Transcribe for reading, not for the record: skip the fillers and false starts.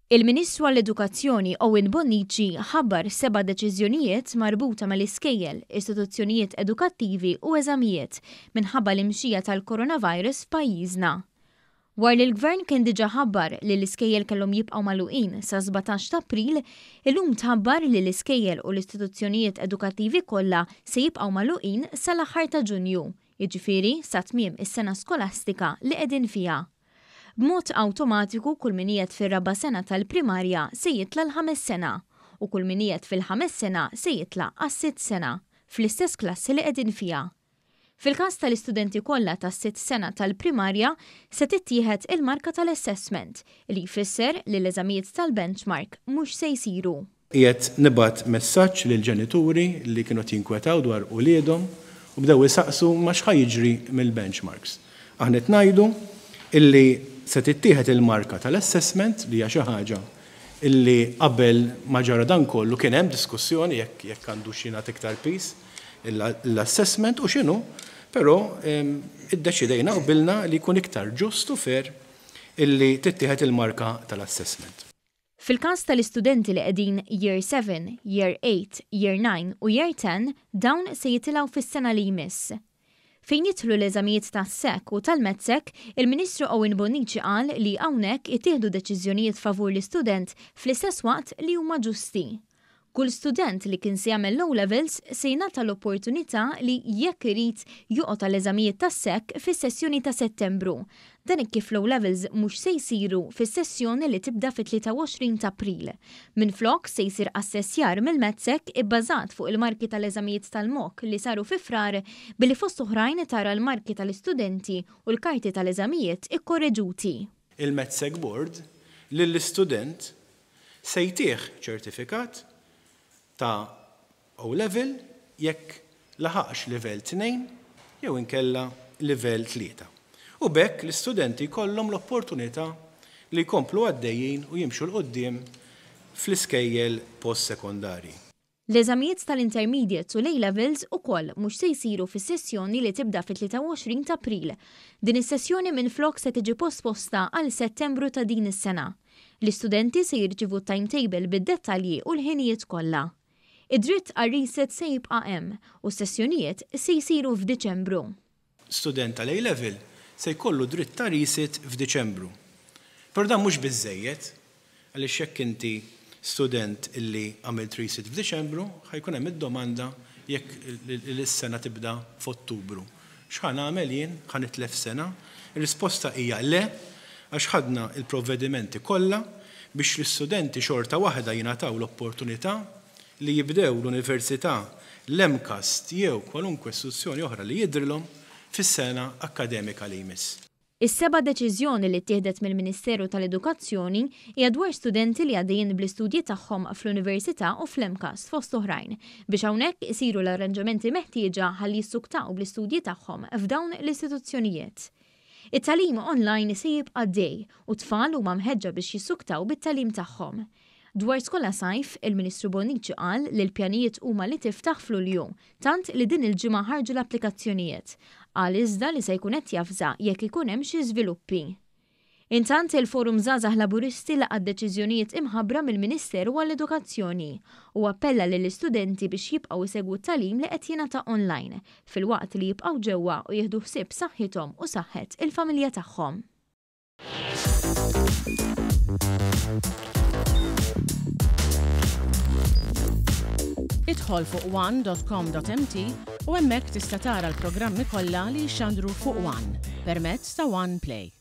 Il-Ministru għall-Edukazzjoni Owen Bonnici ħabbar seba' deċiżjonijiet marbuta mal-iskejjel, istituzzjonijiet edukattivi u eżamijiet minħabba l-imxija tal-coronavirus f'pajjiżna. Wara li l-Gvern kien diġà ħabbar li l-iskejjel kellhom jibqgħu magħluqin sas-17 ta' April, illum tħabbar li l-iskejjel u l-istituzzjonijiet edukattivi kollha se jibqgħu magħluqin sal-aħħar ta' Ġunju, jiġifieri sa tmiem is-sena skolastika li qegħdin fiha. B'mod awtomatiku kull min qiegħed fir-raba' sena tal-primarja se jitla' l-ħames sena u kull min qiegħed fil-ħames sena se jitla' għas-sitt sena, fl-istess klassi li qegħdin fiha. Fil-każ tal-istudenti kollha tas-sitt sena tal-primarja se tittieħed il-marka tal-assessment, li jfisser li l-eżamijiet tal-benchmark mhux se jsiru. Qiegħed nibgħat messaġġ lill-ġenituri li kienu qed jinkwetaw dwar uliedhom u bdew isaqsu ma x'ħa jiġri mill-benchmarks. Aħna qed ngħidu illi se tittieħed il-marka tal-assessment li hija xi ħaġa illi qabel ma ġara dan kollu kien hemm diskussjoni jekk jekk għandux jingħata iktar piż l-assessment u x'inhu, però iddeċidejna qbilna li jkun iktar ġust u fair illi tittieħed il-marka tal-assessment. Fil-każ tal-istudenti li qegħdin Year 7, Year 8, Year 9 u Year 10, dawn se jitilgħu fis-sena li jmiss. Fejn jidħlu l-eżamijiet tas-SEC u tal-MATSEC, il-Ministru Owen Bonnici qal li hawnhekk ittieħdu deċiżjonijiet favur l-istudent fl-istess waqt li huma ġusti. Kull student li kien se jagħmel l-O Levels se jingħata l-opportunità li, jekk irid, joqgħod għall-eżamijiet tas-SEC fis-sessjoni ta' Settembru. Dan hekk kif l-O Levels mhux se jsiru fis-sessjoni li tibda fit-23 t'April. Minflok, se jsir assessjar mill-MATSEC ibbażat fuq il-marki tal-eżamijiet tal-mock li saru fi Frar billi fost oħrajn tara l-marki tal-istudenti u l-karti tal-eżamijiet ikkorreġuti. Il-MATSEC Board lill-istudent Se jtih ċertifikat ta' O Level jekk laħaqx livell tnejn jew inkella livell tlieta. U b'hekk l-istudenti jkollhom l-opportunità li jkomplu għaddejjin u jimxu 'l quddiem fl-iskejjel post-sekondarji. L-eżamijiet tal-Intermediates u l-A Levels ukoll mhux se jsiru fis-sessjoni li tibda fit-23 t'April. Din is-sessjoni minflok se tiġi posposta għal Settembru ta' din is-sena. L-istudenti se jirċievu t-timetable bid-dettalji u l-ħinijiet kollha. Id-dritt għar-resit se jibqa' hemm u s-sessjonijiet se jsiru f'Diċembru. Student tal-A Level se jkollu dritt ta' resit f'Diċembru. Però dan mhux biżżejjed, għaliex jekk inti student illi għamilt resit f'Diċembru, ħa jkun hemm id-domanda jekk is-sena tibda f'Ottubru. X'ħa nagħmel jien? Ħa nitlef sena? Ir-risposta hija le, għax ħadna l-provvedimenti kollha biex l-istudenti xorta waħda jingħataw l-opportunità li jibdew l-università, l-MCAST jew kwalunkwe istituzzjoni oħra li jidhrilhom fis-sena akkademika li jmiss. Is-seba' deċiżjoni li ttieħdet mill-Ministeru tal-Edukazzjoni hija dwar studenti li għaddejjin bl-istudji tagħhom fl-Università u fl-MCAST fost oħrajn, biex hawnhekk isiru l-arranġamenti meħtieġa ħalli jissuktaw bl-istudji tagħhom f'dawn l-istituzzjonijiet. It-tagħlim online se jibqa' għaddej u t-tfal huma mħeġġa biex jissuktaw bit-tagħlim tagħhom. Dwar Skola Sajf, il-Ministru Bonnici qal li l-pjanijiet huma li tiftaħ f'Lulju, tant li din il-ġimgħa ħarġu l-applikazzjonijiet. Qal iżda li se jkun qed javża jekk ikun hemm xi żviluppi. Intant, il-Forum Żgħażagħ Laburisti laqa' d-deċiżjonijiet imħabbra mill-Ministeru għall-Edukazzjoni u appella lill-istudenti biex jibqgħu jsegwu t-tagħlim li qed jingħata online, filwaqt li jibqgħu ġewwa u jieħdu ħsieb saħħithom u saħħet il-familja tagħhom. Idħol fuq one.com.mt u hemmhekk tista' tara l-programmi kollha li jixxandru fuq One permezz ta' One Play.